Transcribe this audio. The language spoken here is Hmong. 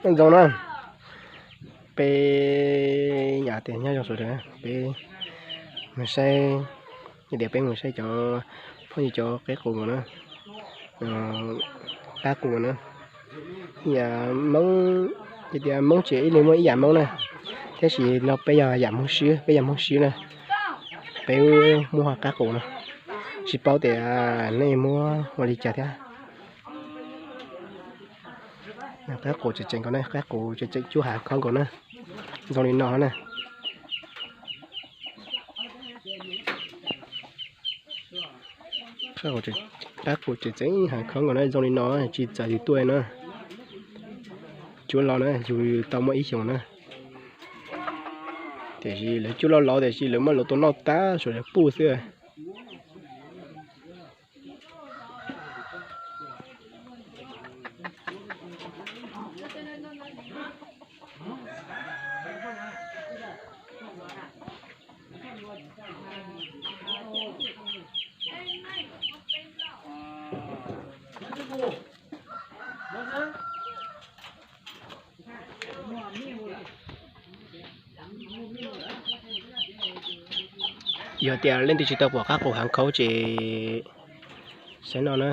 Nyob zoo na, peb nyob tias nyob zoo sawv daws, peb mus saib, tias peb mus saib cov phooj ywg cov qab qus na, qab qus na. Yam Hmoob, tias Hmoob tsis ib leeg muaj ib yam Hmoob na, tab sis no peb yog yam Hmoob Sib, peb yog Hmoob Sib na, peb muaj qab qus no, tsis paub tias nej muab ua li cas thiab. Qab qus tseem tseem nkaus na, qab qus tseem tseem cuab hav khoob nkaus na, zoo li no na. Qab qus tseem tseem hav khoob nkaus na, zoo li no tsis txawv yus tuaj na. Cuab los na yus tau muaj ib xyoos na, tiam sis lawv cuab loj laus tiam sis lawv muab lawv tua noj tag suav lawv puj xwb. Yog tias leej twg tsis tau pom qab qus hav khoob ces saib no na.